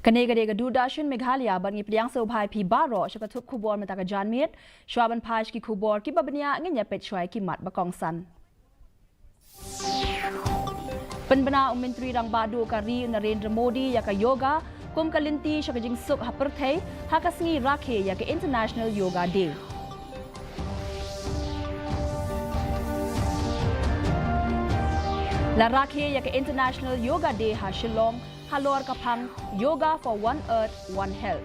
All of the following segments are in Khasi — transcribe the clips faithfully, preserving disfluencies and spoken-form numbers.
Kane ka dei ka Doordarshan Meghalaya bad ngi pdiang sngewbha ïa phi baroh sha ka thup khubor mynta ka janmiet. Shuwa ban phai sha ki khubor kiba bniah, ngin ïa peit shuwa ïa ki mat ba kongsan. Pynbna u Myntri Rangbah Duh ka ri u Narendra Modi ïa ka yoga kum ka lynti sha ka jingsuk ha pyrthei ha ka sngi rakhe ïa ka International Yoga Day. La rakhe ïa ka International Yoga Day ha Shillong halor ka phang Yoga for One Earth, One Health.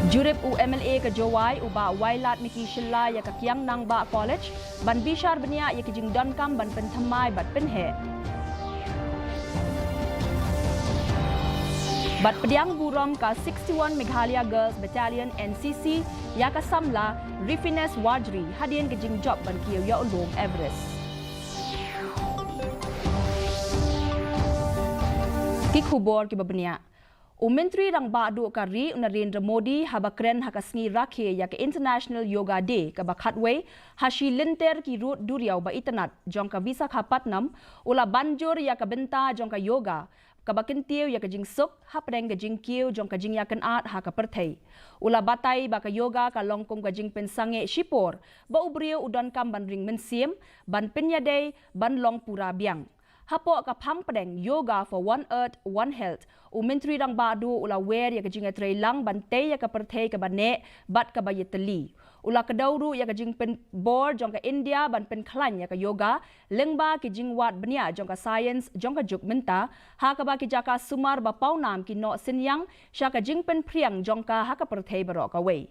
Jurip u M L A ka Jowai u Bah Wailadmiki Shylla ïa ka Kiang Nangbah College ban bishar bniah ïa ki jingdonkam ban pynthymmai bad pynheh. Bad pdiang burom ka sixty-one Meghalaya Girls Battalion, N C C, ïa ka samla Rifines Warjri hadien ka jingjop ban kiew ïa u lum Everest. Ki khubor kiba bniah. U Myntri Rangbah Duh ka ri u Narendra Modi haba kren ha ka sngi rakhe ïa ka International Yoga Day kaba khatwei ha shi lynter ki rud duriaw ba itynnad jong ka Visakhapatnam, u la ban jur ïa ka bynta jong ka yoga kaba kyntiew ïa ka jingsuk hapdeng ka jingkiew jong ka jingïakynad ha ka pyrthei. U la batai ba ka yoga ka long kum ka jingpynsangeh shipor ba u briew u donkam ban ring mynsiem, ban pynïadei, ban long pura biang. Hapoh ka phang pdeng Yoga for One Earth, One Health, u Myntri Rangbah Duh u la wer ïa ka jingïatreilang ban tei ïa ka pyrthei kaba neh bad kaba ïatylli. U la kdew ruh ïa ka jingpynbor jong ka India ban pynkhlaiñ ïa ka yoga lyngba ki jingwad bniah jong ka science jong ka juk mynta, ha kaba ki jaka sumar ba pawnam ki noh synñiang sha ka jingpynphriang jong ka ha ka pyrthei baroh kawei.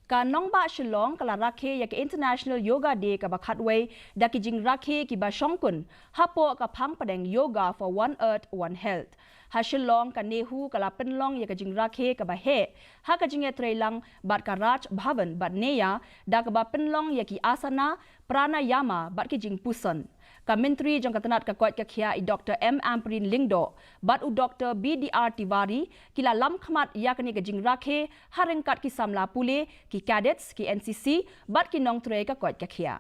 Ka nongbah Shillong ka la rakhe ïa ka International Yoga Day kaba khatwei da ki jingrakhe kiba shongkun hapoh ka phang pdeng Yoga for One Earth, One Health. Ha Shillong ka NEHU ka la pynlong ïa ka jingrakhe kaba heh ha ka jingïatreilang bad ka Raj Bhavan bad NEIA da kaba pynlong ïa ki asana, pranayama bad ki jingpuson. Ka Myntri jong ka tnat ka koit ka khiah i Doctor M Ampareen Lyngdoh bad u Doctor B D R Tiwari ki la lam khmat ïa kane ka jingrakhe ha ryngkat ki samla pule, ki cadets, ki N C C bad ki nongtrei ka koit ka khiah.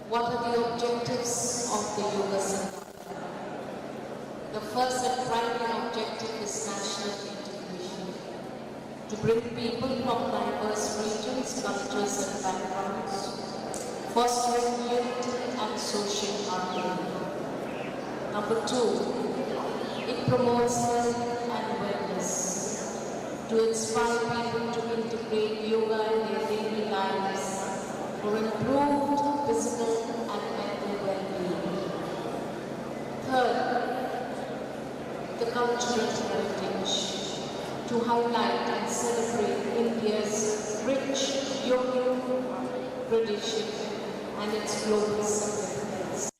What are the objectives of the Yoga Sangam? The first and primary objective is national integration, to bring people from diverse regions, cultures and backgrounds, fostering unity and social harmony. Number two, it promotes health and wellness, to inspire people to integrate yoga in their daily lives for improved physical and mental well-being. Third, the cultural heritage, to highlight and celebrate India's rich yogic tradition and its global significance.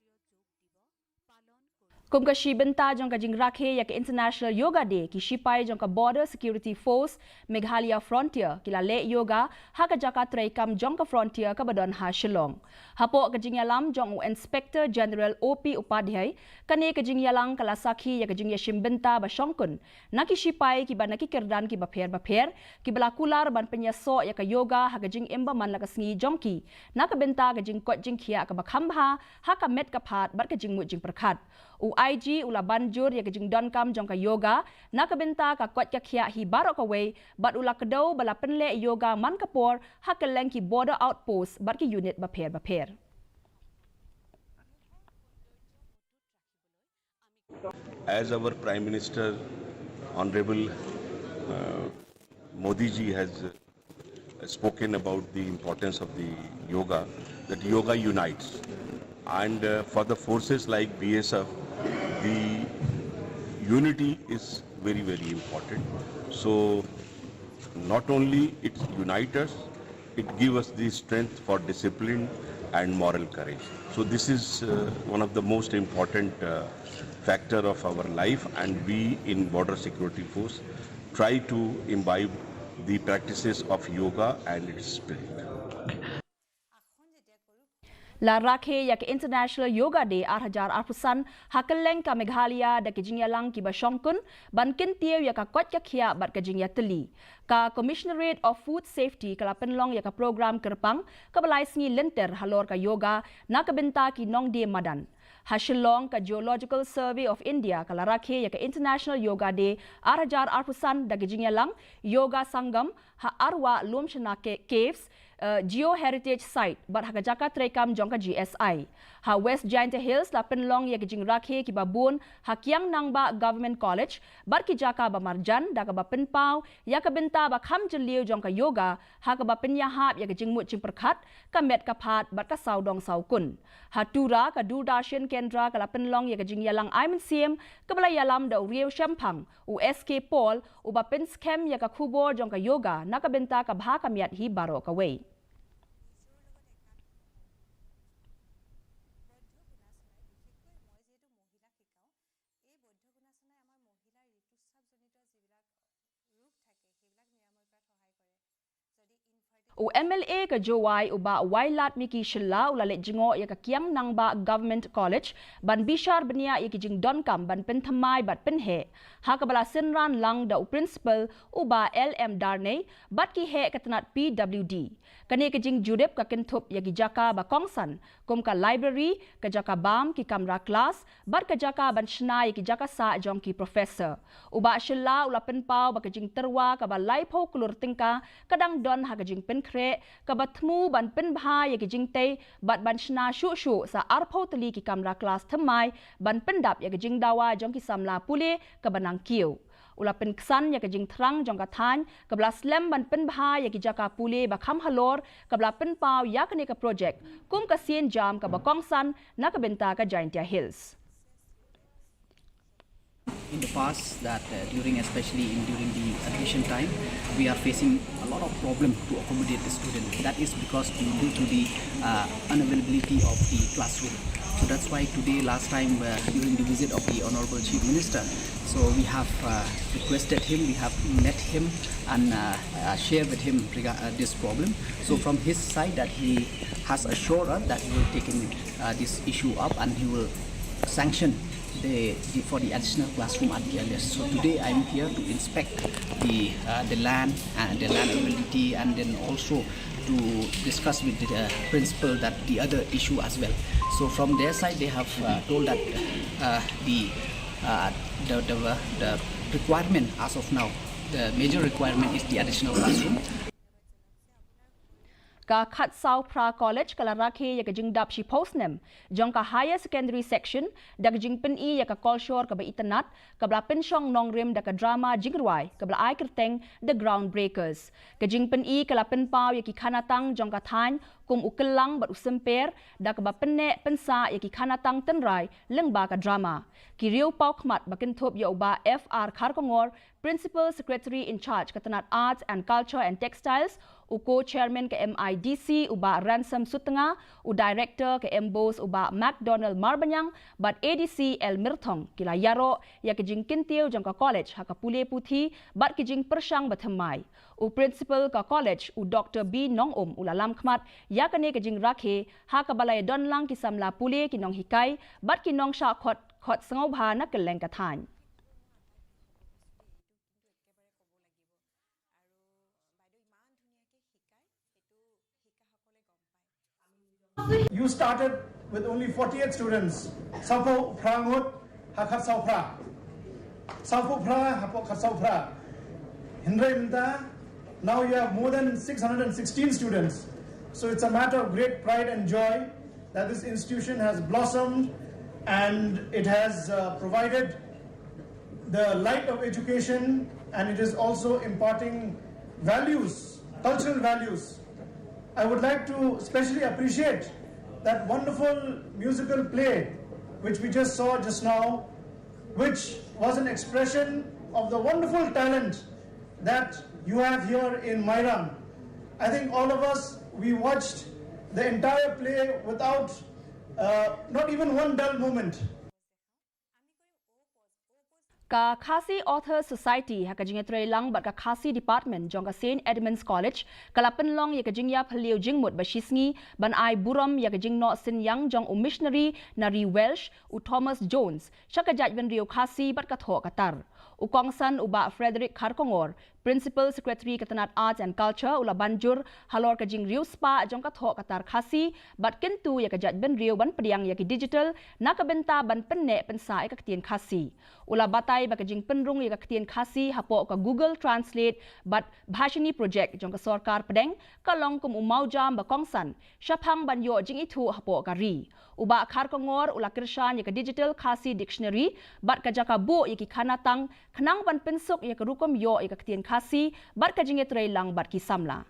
Kum ka shi bynta jong ka jingrakhe ïa ka International Yoga Day, ki shipai jong ka Border Security Force Meghalaya Frontier ki la leh yoga ha ka jaka treikam jong ka frontier kaba don ha Shillong. Hapoh ka jingïalam jong u Inspector General O P Upadhyay, kane ka jingïalang ka la sakhi ïa ka jingïashim bynta ba shongkun na ki shipai kiba na ki kyrdan kiba pher bapher, kiba la kular ban pynïasoh ïa ka yoga ha ka jingim ba man la ka sngi jong ki, na ka bynta ka jingkoit jingkhiah kaba kham bha ha ka met ka phad bad ka jingmut jingpyrkhat. U I G u la ban jur ïa ka jingdonkam jong ka yoga na ka bynta ka koit ka khiah hi baroh kawei, bad u la kdew ba la pynleh yoga man ka por ha kylleng ki border outpost bad ki unit bapher bapher. As our Prime Minister, Honorable, uh, Modi ji has, uh, spoken about the importance of the yoga, that yoga unites. And, uh, for the forces like B S F, the unity is very, very important. So, not only it unites us, it gives us the strength for discipline, and moral courage. So this is uh, one of the most important uh, factor of our life, and we in Border Security Force try to imbibe the practices of yoga and its spirit. La rakhe ïa ka International Yoga Day ar hajar arphew san ha kylleng ka Meghalaya da ki jingïalang kiba shongkun ban kyntiew ïa ka koit ka khiah bad ka jingïatylli. Ka Commissionerate of Food Safety ka la pynlong ïa ka program kyrpang kaba lai sngi lynter halor ka yoga na ka bynta ki nongdie madan. Ha Shillong, ka Geological Survey of India ka la rakhe ïa ka International Yoga Day ar hajar arphew san da ki jingïalang Yoga Sangam ha Arwah Lumshana Caves, uh, Geo Heritage Site bad ha ka jaka treikam jong ka G S I. Ha West Jaintia Hills la pynlong ïa ki jingrakhe kiba bun ha Kiang Nangbah Government College bad ki jaka ba marjan da kaba pynpaw ïa ka bynta ba kham jylliew jong ka yoga ha kaba pynïahap ïa ka jingmut jingpyrkhat, ka met ka phad bad ka sawdong sawkun. Ha Tura, ka Doordarshan Kendra ka la pynlong ïa ka jingïalang ai mynsiem kaba la ïalam da u riew shemphang u S K Paul, uba pynskhem ïa ka khubor jong ka yoga na ka bynta ka bha ka miat hi baroh kawei. U M L A ka Jowai u Bah Wailadmiki Shylla u la leit jngoh ïa ka Kiang Nangbah Government College ban bishar bniah ïa ki jingdonkam ban pynthymmai bad pynheh, ha kaba la synran lang da u Principal u Bah L M Darnei bad ki heh ka tnat P W D. Kane ka jingjurip ka kynthup ïa ki jaka ba kongsan kum ka library, ka jaka bam, ki kamra klas bad ka jaka ban shna ïa ki jaka sah jong ki professor. U Bah Shylla u la pynpaw ba ka jingtyrwa kaba laiphew klur tyngka ka dang don ha ka jingpynkhreh, kaba thmu ban pynbha ïa ki jingtei bad ban shna shuh shuh sa arphew tylli ki kamra klas thymmai ban pyndap ïa ka jingdawa jong ki samla pule kaba nang kiew. U la pynksan ïa ka jingthrang jong ka thaiñ kaba la slem ban pynbha ïa ki jaka pule ba kham halor, kaba la pynpaw ïa kane ka project kum ka sienjam kaba kongsan na ka bynta ka Jaintia Hills. In the past, that uh, during, especially in during the admission time, we are facing a lot of problem to accommodate the student. That is because due to the uh, unavailability of the classroom. So that's why today, last time uh, during the visit of the Honorable Chief Minister, so we have uh, requested him, we have met him and uh, uh, share with him regard uh, this problem. So from his side, that he has assured us that he will take in uh, this issue up and he will sanction the, the for the additional classroom at the earliest. So today I'm here to inspect the uh, the land and the land availability, and then also to discuss with the uh, principal that the other issue as well. So from their side, they have uh, told that uh, the, uh, the the the requirement as of now, the major requirement is the additional classroom. Ka Khatsawphra College ka la rakhe ïa ka jingdap shiphew snem jong ka Higher Secondary Section da ka jingpyni ïa ka kolshor kaba itynnad, kaba la pynshong nongrim da ka drama jingrwai kaba la ai kyrteng The Groundbreakers. Ka jingpyni ka la pynpaw ïa ki khanatang jong ka thaiñ kum u kyllang bad u symper, da kaba pynneh pynsah ïa ki khanatang tynrai lyngba ka drama. Ki riew paw khmat ba kynthup ïa u Bah F R Kharkongor, Principal Secretary in Charge ka tnat Arts and Culture and Textiles, u Co-Chairman ka M I D C u Bah Ransom Sutnga, u Director ka MBOSE u Bah McDonald Marbaniang bad A D C L Myrthong, ki la ïaroh ïa ka jingkyntiew jong ka college ha ka pule puthi bad ki jingpyrshang bathymmai. U Principal ka college u Doctor B Nongum u la lam khmat ïa kane ka jingrakhe, ha kaba la ïadon lang ki samla pule, ki nonghikai bad ki nongshah khot khot sngewbha na kylleng ka thaiñ. You started with only forty-eight students. Sawphew phra ngut ha Khatsawphra. Sawphew phra ha Khatsawphra. Hynrei mynta, now you have more than six hundred and sixteen students. So it's a matter of great pride and joy that this institution has blossomed and it has uh, provided the light of education, and it is also imparting values, cultural values. I would like to specially appreciate that wonderful musical play which we just saw just now, which was an expression of the wonderful talent that you have here in Mairang. I think all of us, we watched the entire play without uh, not even one dull moment. Ka Khasi Authors Society ha ka jingïatreilang bad ka Khasi Department jong ka Saint Edmund's College ka la pynlong ïa ka jingïaphylliew jingmut ba shisngi ban ai burom ïa ka jingnoh synñiang jong u missionary na ri Welsh u Thomas Jones sha ka jaitbynriew Khasi bad ka thoh ka tar. U kongsan u Bah Frederick Kharkongor, Principal Secretary ka tnat Arts and Culture u la ban jur halor ka jingriewspah jong ka thoh ka tar Khasi bad kyntu ïa ka jaitbynriew ban pdiang ïa ki digital na ka bynta ban pynneh pynsah ïa ka ktien Khasi. U la batai ba ka jingpynrung ïa ka ktien Khasi hapoh ka Google Translate bad Bhashini Project jong ka sorkar pdeng ka long kum u mawjam ba kongsan shaphang ban ïoh jingithuh hapoh ka ri. U Bah Kharkongor u la kyrshan ïa ka Digital Khasi Dictionary bad ka jaka buh ïa ki khana tang khnang ban pynsuk ïa ka rukom ïoh ïa ka ktien Khasi bad ka jingïatreilang bad ki samla.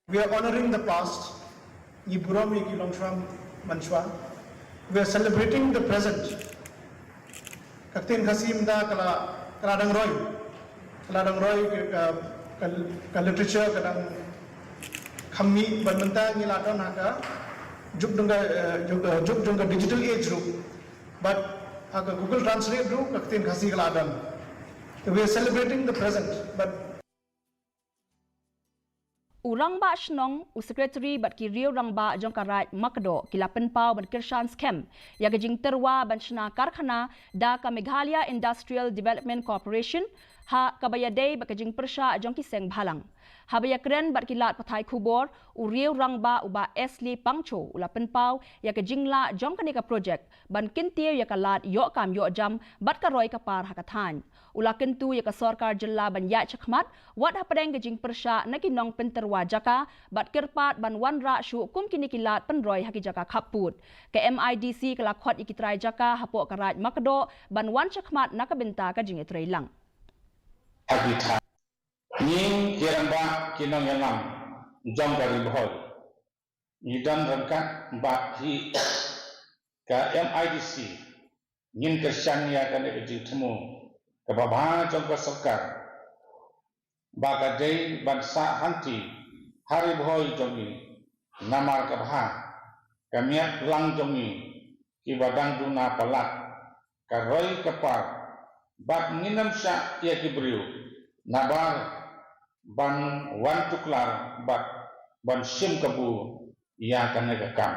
We are honoring the past. Ngi burom ïa ki longshuwa mynshwa. We are celebrating the present. Ka ktien Khasi mynta ka la ka la dang roi. Ka la dang roi ka ka, ka literature ka dang kham mih bad mynta ngi la don ha ka juk jong ka eh, juk, eh, juk jong ka digital age ruh. Bad ha ka Google Translate ruh ka ktien Khasi ka la don. So we are celebrating the present, but U Rangbah Shnong, u Secretary bad ki riew rangbah jong ka Raid Makdoh ki la pynpaw ban kyrshan skhem ïa ka jingtyrwa ban shna karkhana da ka Meghalaya Industrial Development Corporation ha kaba ïadei bad ka jingpyrshah jong ki seng bhalang. Haba ïakren bad ki lad pathai khubor, u riew rangbah u Bah Esli Pangcho u la pynpaw ïa ka jinglah jong kane ka projek ban kyntiew ïa ka lad ïoh kam ïoh jam bad ka roi ka par ha ka thaiñ. U la kyntu ïa ka sorkar jylla ban ïaid shakhmat wat hapdeng ka jingpyrshah na ki nongpyntyrwa jaka bad kyrpad ban wanrah shuh kum kine ki lad pynroi ha ki jaka khappud. Ka MIDC ka la khot ïa ki trai jaka hapoh ka Raid Makdoh ban wan shakhmat na ka bynta ka jingïatreilang. Ngi ki rangbah ki nongïalam jong ka Ri Bhoi ngi don ryngkat bad hi ka MIDC. Ngin kyrshan ïa kane ka jingthmu kaba bha jong ka sorkar ba ka dei ban sah hangtei ha Ri Bhoi jong ngi. Namar ka bha ka miat lang jong ngi kiba dang duna palat ka roi ka par bad ngin ym shah ïa ki briew nabar ban wan tuklar bad ban shim kabu ïa kane ka kam.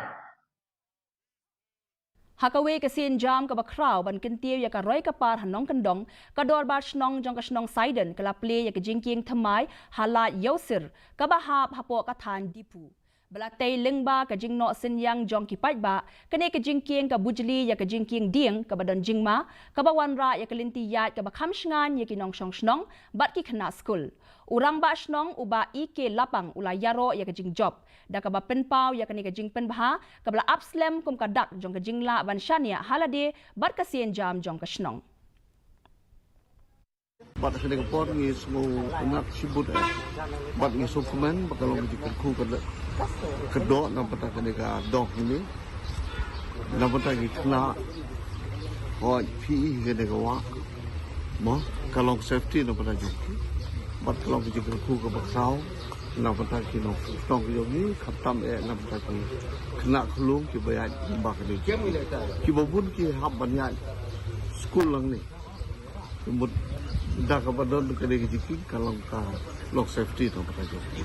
Ha kawei ka sienjam kaba khraw ban kyntiew ïa ka roi ka par ha Nongkyndong, ka Dorbar Shnong jong ka shnong Saiden ka la plie ïa ka jingkieng thymmai ha Lad Ïewsir kaba hap hapoh ka thaiñ Diphu. Ba la tei lyngba ka jingnoh synñiang jong ki paidbah, kane ka jingkieng ka bujli ïa ka jingkieng dieng kaba don jingma, kaba wanrah ïa ka lynti ïaid kaba kham shngaiñ ïa ki nongshong shnong bad ki khynnah skul. U Rangbah Shnong u Bah E K Lapang u la ïaroh ïa ka jingjop da kaba pynpaw ïa kane ka jingpynbha kaba la ap slem kum ka dak jong ka jinglah ban shaniah ha lade bad ka sienjam jong ka shnong. Bad ha kane ka por ngi sngewtynnat shibun eh. Bad ngi sngewkmen ba ka long ka jingkyrkhu ka, ka doh na bynta kane ka dong kine. Na bynta ki khynnah, hooid, phi i kane ka wah. Mo, ka long safety na bynta jong ki. Bad ka long ka jingkyrkhu kaba khraw na bynta ki nongshong shnong jong ngi, khamtam eh na bynta ki khynnah khunlung kiba ïaid lyngba kane. Kiba bun ki hap ban ïaid skul lang ne. Mut da kaba don kane ka jingkieng ka long ka long safety na bynta jong ki.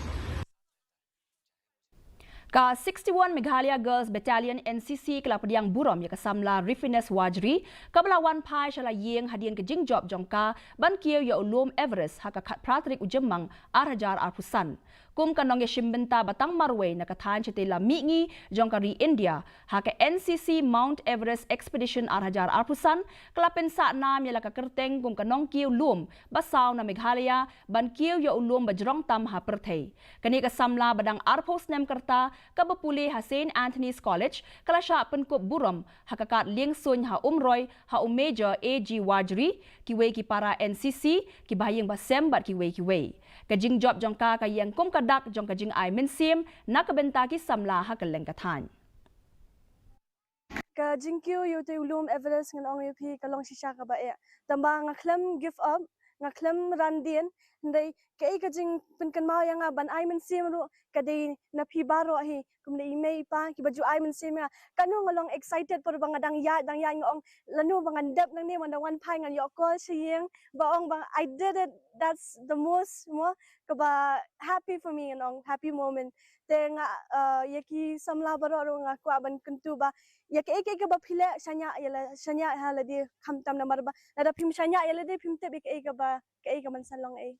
Ka sixty-one Meghalaya Girls Battalion, N C C, ka la pdiang burom ïa ka samla Rifines Wajri kaba la wan phai sha la ïing hadien ka jingjop jong ka ban kiew ïa u lum Everest ha ka khatphra tarik u Jymmang ar hajar arphew san. Kum ka nongïashim bynta ba tang marwei na ka thaiñ shatei la mihngi jong ka ri India ha ka N C C Mount Everest Expedition ar hajar arphew san, ka la pynsah nam ïa la ka kyrteng kum ka nongkiew lum ba saw na Meghalaya ban kiew ïa u lum ba jrong tam ha pyrthei. Kane ka samla ba dang arphew snem ka rta kaba pule ha Saint Anthony's College ka la shah pynkup burom ha ka kad lieng suiñ ha Umroi ha u Major A G Wajri, kiwei ki para N C C, ki bahaïing bahsem bad kiwei kiwei. Ka jingjop jong ka ka ïeng kum ka dak jong ka jingai mynsiem na ka bynta ki samla ha kylleng ka thaiñ. Ka jingkiew ïa utei u lum Everest ngan ong ïa phi ka long shisha kaba eh. Tangba nga khlem give up, nga khlem ran dien, Hynrei kaei ka jingpynkynmaw ïa nga ban ai mynsiem ruh ka dei na phi baroh hi, kumne i mei i pa kiba ju ai mynsiem ïa nga. Katno nga long excited por ba nga dang ïaid, dang ïaid nga ong lano ba ngan dep nangne, ba ngan da wan phai ngan ïoh call sha ïing ba ong ba I did it. That's the most mo kaba happy for me, ngan ong happy moment. Te nga, uh, ïa ki samla baroh ruh nga kwah ban kyntu ba ïa kaei kaei kaba phi leh shaniah ïa la, shaniah ha lade, khamtam namar ba lada phim shaniah ïa lade phim tip ïa kaei kaba, kaei kaban sa long ei.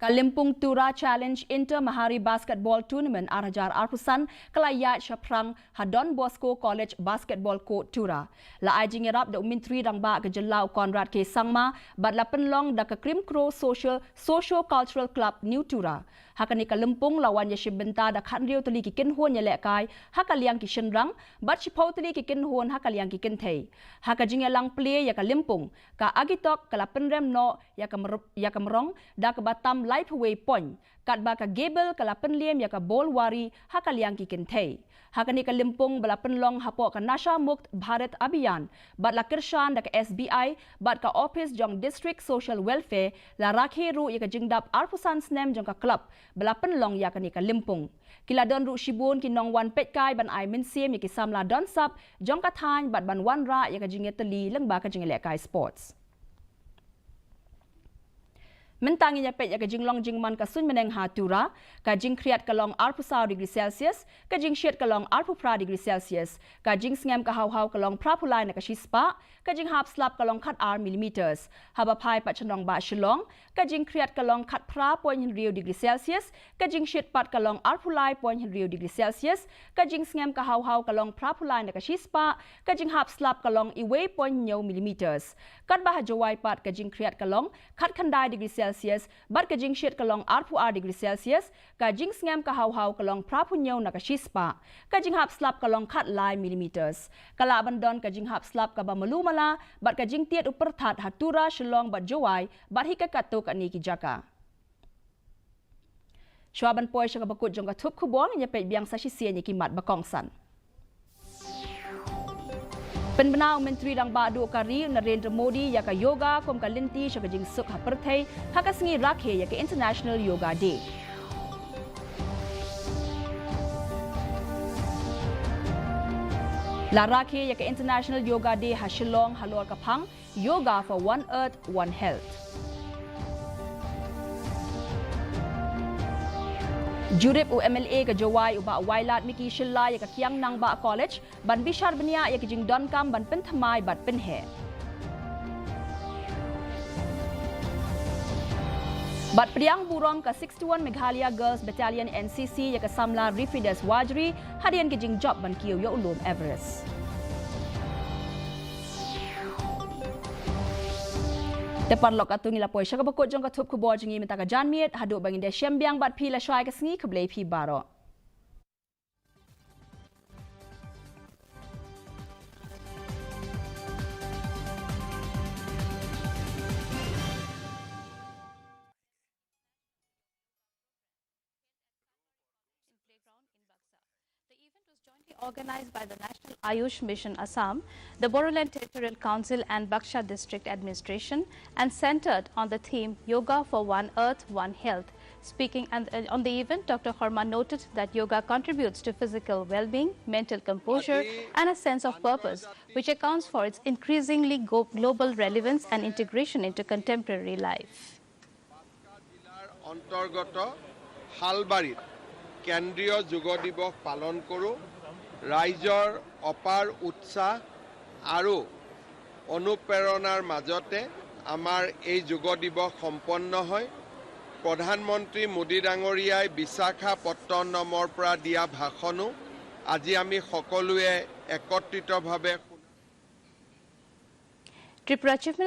Ka Lympung Tura Challenge Inter Mahari Basketball Tournament ar hajar arphew san ka la ïaid shaphrang ha Don Bosco College Basketball Court, Tura. La ai jingïarap da u Myntri Rangbah ka jylla u Conrad K Sangma bad la pynlong da ka Krimkro Social Socio Cultural Club New Tura. Ha kane ka lympung la wan ïashim bynta da khathynriew tylli ki kynhun ïalehkai ha ka liang ki shynrang bad shiphew tylli ki kynhun ha ka liang ki kynthei. Ha ka jingïalang plie ïa ka lympung, ka Agitok ka la pynrem noh ïa ka mer-, ïa ka mrong da kaba tam laiphew wei point, katba ka Gable ka la pynliem ïa ka Bolwari ha ka liang ki kynthei. Ha kane ka lympung ba la pynlong hapoh ka Nasha Mukt Bharat Abhiyan bad la kyrshan da ka S B I bad ka ophis jong District Social Welfare, la rakhe ruh ïa ka jingdap arphew san snem jong ka club ba la pynlong ïa kane ka lympung. Ki la don ruh shibun ki nongwan peitkai ban ai mynsiem ïa ki samla don sap jong ka thaiñ bad ban wanrah ïa ka jingïatylli lyngba ka jingïalehkai sports. Mynta ngin ïa peit ïa ka jinglong jingman ka suiñ bneng ha Tura. Ka jingkhriat ka long arphew saw degree Celsius, ka jingshit ka long arphew phra degree Celsius, ka jingsngem ka haw haw ka long phraphew lai na ka shispah, ka jinghap slap ka long khatar millimeters. Haba phai pat sha nongbah Shillong, ka jingkhriat ka long khatphra point hynriew degree Celsius, ka jingshit pat ka long arphew lai point hynriew degree Celsius, ka jingsngem ka haw haw ka long phraphew lai na ka shispah, ka jinghap slap ka long iwei point hynñiew millimeters. Katba ha Jowai pat ka jingkhriat ka long khatkhyndai degree Celsius bad ka jingshit ka long arphew ar degree Celsius, ka jingsngem ka haw haw ka long phraphew hynñiew na ka shispah, ka jinghap slap ka long khatlai millimeters. Ka lah ban don ka jinghap slap kaba malu mala bad ka jingtied u pyrthat ha Tura, Shillong bad Jowai bad hi ka katto katne ki jaka. Shuwa ban poi sha kaba kut jong ka thup khubor, ngin ïa peit biang sa shisien ïa ki mat ba kongsan. Pynbna u Myntri Rangbah Duh ka ri u Narendra Modi ïa ka yoga kum ka lynti sha ka jingsuk ha pyrthei ha ka sngi rakhe ïa ka International Yoga Day. La rakhe ïa ka International Yoga Day ha Shillong halor ka phang Yoga for One Earth, One Health. Jurip u M L A ka Jowai u Bah Wailadmiki Shylla ïa ka Kiang Nangbah College ban bishar bniah ïa ki jingdonkam ban pynthymmai bad pynheh. Bad pdiang burom ka sixty-one Meghalaya Girls Battalion N C C ïa ka samla Rifides Wajri hadien ki jingjop ban kiew ïa u lum Everest. Te paralok, katto ngi la poi sha kaba kut jong ka thup khubor jong ngi mynta ka janmiet, haduh ba ngin da shem biang bad phi la shwa ïa ka sngi, khublei phi baroh. Playground in Baksa. The event was jointly organized by the National Ayush Mission Assam, the Bodoland Territorial Council and Baksa District Administration, and centered on the theme Yoga for One Earth, One Health. Speaking and, uh, on the event, Doctor Sharma noted that yoga contributes to physical well-being, mental composure, and a sense of purpose, which accounts for its increasingly go-, global relevance and integration into contemporary life. বাঁচকা জিলাৰ অন্তৰ্গত শালবাৰীত কেন্দ্ৰীয় যোগ দিৱস পালন কৰোঁ। ৰাইজৰ অপাৰ উৎসাহ আৰু অনুপ্ৰেৰণাৰ মাজতে আমাৰ এই যোগ দিৱস সম্পন্ন হয়। প্ৰধানমন্ত্ৰী মোদী ডাঙৰীয়াই বিশাখাপট্টনমৰ পৰা দিয়া ভাষণো আজি আমি সকলোৱে একত্ৰিতভাৱে শুনা। Tripura Chief Minister